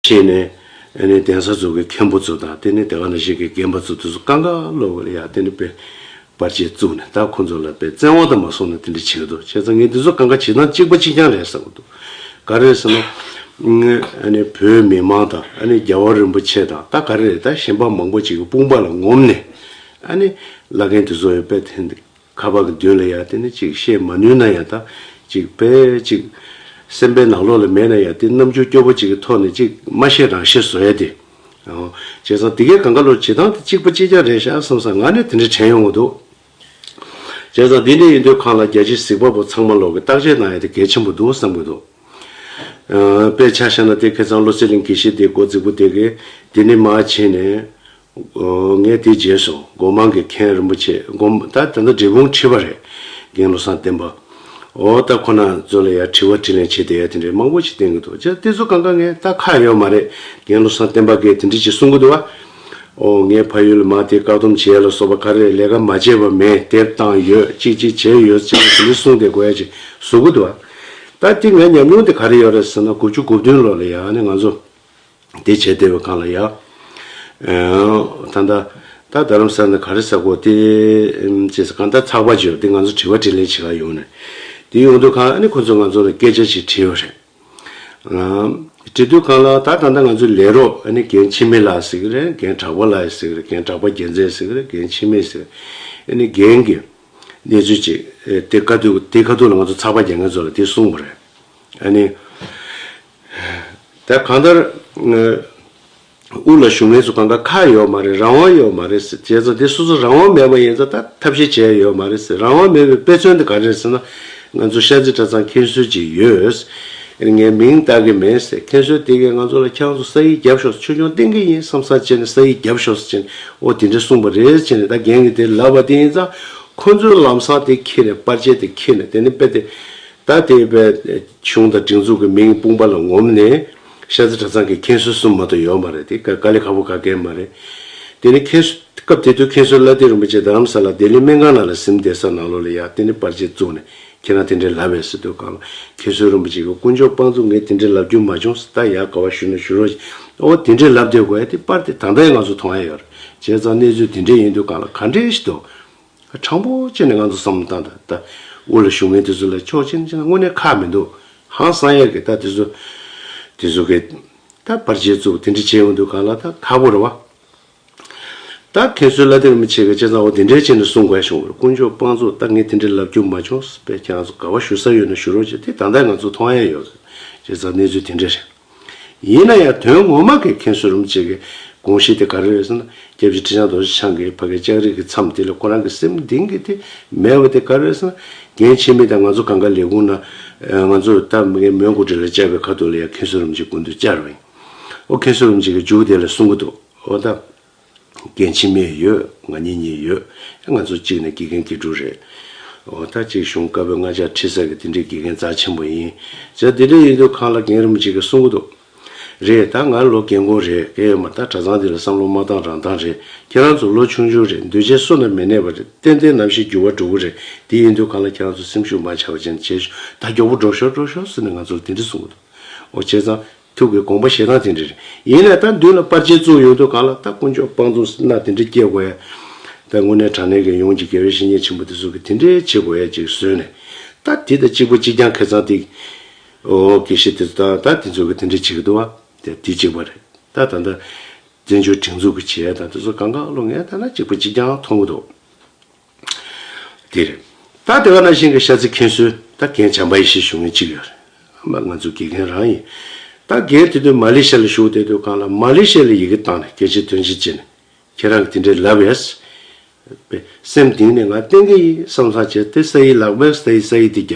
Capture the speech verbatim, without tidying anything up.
ཕྱིན་ནས་ཨ་ནི་གདན་ས་ཚོ་གི་མཁན་པོ་ཚོ་དང་དེ་ནས་དེ་ག་ནང་བཞིན་གྱི་རྒན་པ་ཚོ་དེ་ཚོ་གང་ག་ལོག་གི་ལ་ཡ་དེ་ནི་དཔེ་པར་ཆས་བཙུགས་ནས་ད་ཁོ་ཚོ་ལ་དཔེ་བཙན་དབང་དུ་མ་སོང་ན་དེ་འདྲ་བྱེད་ཀྱི་འདུག་བྱས་ཙང་ངས་འདི་ཚོ་གང་ག་བྱེད་སྟངས་གཅིག་པ་གཅིག་རྐྱང་རེད་བསམ་གྱི་འདུག་ག་རེ་ཟེར་ན། ཨ་ནི་བོད་མི་མང་དང་ཨ་ནི་རྒྱལ་བ་རིན་པོ་ཆེ་དང་ད་ག་རེ་རེད་ད་གཞན་པ་མང་པོ་ཅིག་གི་དཔུང་པ་ལ་ངོམ་ནས་ཨ་ནི་བླ་རྒན་དེ་ཚོ་ཡོད་པས་དེ་འདི། ཁ་པར་གྱི་མདུན་ལ་ཡ་དེ་ནི་ཅིག་བཤད་མ་ནུས་ན་ཡང་ད་ཅིག་དཔེ་ཅིག་སེམས་པའི་ནང་ལོགས་ལ་མེད་ན་ཡང་དེ་རྣམ་འགྱུར་སྐྱོ་པོ་ཅིག་གི་ཐོག་ནས་ཅིག་མ་བཤད་རང་བཤད་བཟོ་ཡ་དེ། ཨོ། བྱས་ཙང་དེ་གའི་གང་ག་ལོ་བྱེད་སྟངས་དེ་གཅིག་པ་གཅིག་རྐྱང་རེད་ཤག་བསམ་ས་ང་ནི་དེ་འདྲ་དྲན་ཡོང་གི་འདུག་བྱས་ཙང་དེ་འདྲ་ཡིན་དུས་གང་ལ་རྒྱལ་སྤྱིའི་གཟིགས་པ་པོ་ཚང་མ་ལོག་གི་བརྟག་དཔྱད་གནང་ཡ་དེ་གལ་ཆེན་པོ་འདུག་བསམ་གི་འདུག་ཨ། དཔེ་ཆ་བཞག་ན་དེ་ཁ་སང་བློ་གསལ་གླིང་དགེ་བཤེས་དེ་འགོ་རྫིག་པོ་དེ་གས་དེ་ནི་མ་བྱས་ནས། ངས་དེ་རྗེས་སུ་སྒོ་མང་གི་མཁན་རིན་པོ་ཆེ་སྒོ་ད་ད་ལྟ་འབྲས་སྤུངས་ཁྲི་པ་རེད། རྒན་བློ་བཟང་བསྟན་པ། འོ་ད་ཁོ་ན་ཚོ་ལ་ཡ་དྲི་བ་དྲིས་ལན་བྱེད་བསྡད་ཡ་དེ་འདྲའི་མང་པོ་ཞིག་བསྟན་གི་འདུག་ཅེས་དེ་ཚོ་གང་ག་ངས་ད་ཁག་ཡོད་མ་རེད། རྒན་བློ་བཟང་བསྟན་པ་གིས་དེ་འདྲ་ཅིག་གསུང་གི་འདུག་བ། ཨོ་ངས་ཕ་ཡུལ་ལ་མ་དེ་བཀག་སྡོམ་བྱས་ལ་སོགས་པ་ག་རེ་ལས་ཀ་མ་བྱས་པ་མེད་དེབ་བཏང་ཡོད་ཅིག་ཅིག་བྱས་ཡོད་ཅེས་དེ་འདྲ་གསུང་བསྡད་དགོས་ཡ་ཅིག་བཟོ་གི་འདུག་བ། ད་དེ་ངའི་ཉམས་མྱོང་དེ་ག་རེ་ཡོད་རེད་ཟེར་ན་དགུ་བཅུ་གོ་བདུན་ལོ་ལ་ཡ་ནི་ང་ཚོ། དེ་བྱས་བསྡད་པའི་སྒང་ལ་ཡ། ཨ། ད་ལྟ་ད་རྡ་རམ་ས་ལ་ག་རེ་ཟེར་དགོས་དེ་ཨམ་ཅེས་གང་ལྟར་ཚགས་པར་བརྗོད་དེ་ང་ཚོ་དྲི་བ་དྲིས་ལན་བྱེད་ག་ཡོང་ནས། དེ་ཡོང་དུས་གང་ཨ་ནི་ཁོ་ཚོ་ང་ཚོ་ལ་སྐད་ཆ་ཞིག་དྲིས་ཡོད་རེད། ཨ། དྲི་དུས་གང་ལ་ད་ད་ལྟ་ང་ཚོ་ལས་རོགས་ཨ་ནི་རྒན་འཆི་མེད་ལགས་ཟེར་གི་རེད། རྒན་གྲགས་པ་ལགས་ཟེར་གི་རེད། རྒན་གྲགས་པ་རྒྱལ་མཚན་ཟེར་གི་རེད། རྒན་འཆི་མེད་ཟེར། ཨ་ནི་རྒན་གྱི་གནས་ཚུལ་ཅིག་ཨེ་དེ་ཁ་ཐུག་དེ་ཁ་ཐུག་ལ་ང་ཚོ་ཚགས་པར་རྒྱག་མཁན་ཚོ་ལ་དེ་གསུངས་པ་རེད། ཨ་ནི། ད་གང་ལྟར། ཨ། དབུ་ལ་བཞུགས་མཁན་ཚོ་གང་ག་ཁག་ཡོད་མ་རེད། རང་དབང་ཡོད་མ་རེད་ཟེར། བྱས་ཙང་དེ་སོ་སོ་རང་དབང་མེད་པ་ཡིན་ཙང་ད་ཐབས་ཤེས་བྱས་ཡོད་མ་རེད་ཟེར། རང་དབང་མེད་པའི་དཔེ་མཚོན་དེ་ག་རེ་རེད་ཟེར་ན། ང་ཚོ་ཤར་རྩེ་གྲྭ་ཚང་མཁན་ཟུར་ཅིག་ཡོད། ངས་མིང་བཏགས་ཀྱི་མེད་ཟེར། མཁན་ཟུར་དེ་གས་ང་ཚོ་ལ་ཁྱེད་རང་ཚོ་ས་ཡིག་རྒྱབ་ཤོག་ཆོས་སྐྱོང་བསྟེན་གྱི་ཡིན་བསམ་བསམ་བྱས་ནས་ས་ཡིག་རྒྱབ་ཤོག་ཟེར་བྱས་ནས་ཨོ་དེ་འདྲ་གསུངས་པ་རེད་བྱས་ནས་ད་རྒན་གྱིས་དེ་ལབ་པ་དེ་ཡིན་ཙང་ཁོ་ཚོས་ལམ་སང་དེ་ཁྱེར་ནས་པར་ཆས་དེ་ཁྱེར་ནས་དེ་ནི་དཔེ་དེ། ད་དེ་བས་གཞུང་དང་སྒྲིག་འཛུགས་ཀྱི་མིང་དཔུང་པ་ལ་ངོམ་ནས་ཤར་རྩེ་གྲྭ་ཚང་གི་མཁན་ཟུར་གསུམ་མ་གཏོགས་ཡོད་མ་རེད། དེ་དཀའ་ལས་ཁག་པོ་ག་གེ་མ་རེད། དེ་ནི་མཁན་ཟུར་སྐབས་དེ་དུས་མཁན་ཟུར་བླ་བདེ་རིན་པོ་ཆེ་རྡ་རམ་ས་ལ་བདེ་ལེགས་སྨན་ཁང་ནང་ལ་གཟིམ་བསྡད་ས་ནང་ལོགས་ལ་ཡ་དེ་ནི་པར་ཆས་བཙུགས་ནས་ཁྱེད་རང་དེ་འདྲའི་ལབ་པས་ཟེར་དུས་གང་ལ་མཁན་ཟུར་རིན་པོ་ཆེ་གིས་དཀོན་མཆོག་དཔང་བཙུགས་ངས་དེ་འདྲའི་ལབ་རྒྱུ་མ་བྱུང་ཟེར། ད་ཡ་ག་བ་ཞུས་ན་ཞུ་རོགས་ཞེས། ཨོ་དེ་འདྲའི་ལབ་བསྡད་དགོས་ཡ་དེ་པར་དེ་ད་ལྟ་ཡང་ང་ཚོ་མཐོང་ཡ་ཡོད་རེད། བྱས་ཙང་གནས་ཚུལ་དེ་འདྲའི་ཡིན་དུས་གང་ལ་ག་འདྲའི་ཞིག་འདུག་དྲང་པོ་བྱས་ནས་ང་ཚོ་བསམ་བློ་བཏང་དང་ད་དབུ་ལ་བཞུགས་མཁན་དེ་ཚོ་ལ་ཕྱོགས་གཅིག་ནས་བྱས་ན་དངོས་གནས་ཁག་མི་འདུག་ཧང་སང་ཡས་ཀྱི་ད་དེ་ཚོ་དེ་ཚོ་གི་ད་པར་ཆས་བཙུགས་དེ་འདྲ་བྱས་ཡོང་དུས་གང་ལ་ད་ཁག་པོ་རེད་བ། ད་མཁན་ཟུར་བླ་བདེ་རིན་པོ་ཆེ་གིས་བྱས་ཙང་འོ་དེ་འདྲ་བྱས་ནས་གསུང་དགོས་བྱུང་བ་རེད། དཀོན་མཆོག་དཔང་བཙུགས་ད་ངས་དེ་འདྲ་ལབ་རྒྱུ་མ་བྱུང་ཟེར་བས་ཁྱེད་རང་ཚོ་ག་བ་ཞུ་ས་ཡོད་ན་ཞུ་རོགས་བྱས། དེ་ད་ལྟ་ང་ཚོ་མཐོང་ཡས་ཡོད་རེད། བྱས་ཙང་གནས་ཚུལ་དེ་འདྲ་རེད། ཡིན་ན་ཡང་དོན་ངོ་མ་གི་མཁན་ཟུར་རིན་པོ་ཆེ་གི་དགོངས་གཞི་དེ་ག་རེ་རེད་ཟེར་ན། སྐྱབས་རྗེ་ཁྲི་བྱང་རྡོ་རྗེ་འཆང་གིས་ཕ་གིའི་ལྕགས་རི་གི་མཚམས་དེ་ལ་ཁོ་རང་གི་སེམས་གཏིང་གི་དེ་མེད་པ་དེ་ག་རེ་རེད་ཟེར་ན། རྒན་འཆི་མེད་དང་ང་ཚོ་གང་ག་ལས་ཁུངས་ན་ང་ཚོ་ད་མི་ངན་མོན་གྷོ་ཊི་ལ་བཅར་བའི་ཁ་ཐུག་ལ་ཡང་མཁན་ཟུར་རིན་པོ་ཆེ་སྐུ་མདུན་བཅར་བ་ཡིན། ཨོ་མཁན་ཟུར་རིན་པོ་ཆེ་གི་མཇུག་དེ་ལ་གསུང་གི་འདུག་ཨོ་ད། རྒན་འཆི་མེད་ཡོད། ང་གཉིས་གཉིས་ཡོད། ང་ཚོ་གཅིག་ནས་དགེ་རྒན་དགེ་ཕྲུག་རེད། འོ་ད་གཅིག་གཞུང་བཀའ་པོད་ལྔ་ཆ་ཁྲི་ས་གི་དེ་འདྲའི་དགེ་རྒན་རྩ་ཆེན་པོ་ཡིན། བྱས་དེ་འདྲ་ཡིན་དུས་གང་ལ་རྒན་རིན་པོ་ཆེ་གིས་གསུང་གི་འདུག་རེད་ད་ང་ལོ་རྒན་གོག་རེད། གལ་ཡོད་མ་ད་གྲྭ་ཚང་འདི་ལ་བསམ་བློ་མ་བཏང་རང་བཏང་རེད། ཁྱེད་རང་ཚོ་ལོ་ཆུང་ཆུང་རེད། འདུས་བྱས་བསོད་ནམས་མི་གནས་པ་རེད། ཏན་ཏན་ནམ་ཞིག་འགྱུར་བ་འགྲོ་གི་རེད། དེ་ཡིན་དུས་གང་ལ་ཁྱེད་རང་ཚོ་སེམས་ཤུགས་མ་ཆག་པ་བྱས་ནས་བྱེད་ཤོག་ད་མགྱོགས་པོ་འགྲོ་ཤོག་འགྲོ་ཤོག་ཟེར་ནས་ང་ཚོ་ལ་དེ་འདྲ་གསུང་གི་འདུག་འོ་བྱས་ཙང་། ཐུགས་ཀྱི་དགོངས་པ་བཞེས་སྟངས་དེ་འདྲ་རེད། ཡིན་ནའི་ད་མདུན་ལ་པར་ཆས་བཙུགས་ཡོང་དུས་གང་ལ་ད་དཀོན་མཆོག་དཔང་བཙུགས་ཟེར་ན་དེ་འདྲ་སྐྱེ་དགོས་ཡ། ད་དངོས་གནས་དྲང་གནས་ཀྱི་ཡོངས་ཀྱི་དགེ་བའི་བཤེས་གཉེན་ཆེན་པོ་དེ་ཚོ་གིས་དེ་འདྲའི་བྱེད་དགོས་ཡ་ཅིག་བཟོས་ནས། ད་དེ་དང་གཅིག་པ་གཅིག་རྐྱང་ཁ་སང་དེ། ཨོ་དགེ་བཤེས་དེ་ཚོ་ད་ད་དེ་ཚོ་གིས་དེ་འདྲ་བྱེད་ཀྱི་འདུག་བ། དེ་དེ་གཅིག་པ་རེད། ད་ད་ད་བཙན་བྱོལ་སྒྲིག་འཛུགས་ཀྱི་བྱེད་ཡ་དང་དེ་ཚོ་གང་ག་ལོ་ངས་ད་ན་གཅིག་པ་གཅིག་རྐྱང་མཐོང་གི་འདུག་དེ་རེད། ད་དེ་ག་ནང་བཞིན་གྱི་ཤར་རྩེ་མཁན་ཟུར་ད་རྒན་བྱམས་པ་ཡེ་ཤེས་ཞུ་མཁན་གཅིག་ཡོད་རེད། ཨ་མ་ང་ཚོ་དགེ་རྒན་རང་ཡིན། ད་རྒན་དེ་དུས་མ་ལེ་ཤ་ལ་བཞུགས་བསྡད་དུས་གང་ལ་མ་ལེ་ཤ་ལ་ཡི་གེ་བཏང་ནས་སྐད་ཆ་དོན་ཅི་བྱས་ནས་ཁྱེད་རང་གིས་དེ་འདྲའི་ལབ་ཡས། སེམས་གཏིང་ནས་ང་བསྟན་གྱི་ཡིན་བསམ་བསམ་བྱས་ཏེ་ས་ཡི་ལག་པས་ས་ཡི་ས་ཡི་དེ་རྒྱབ།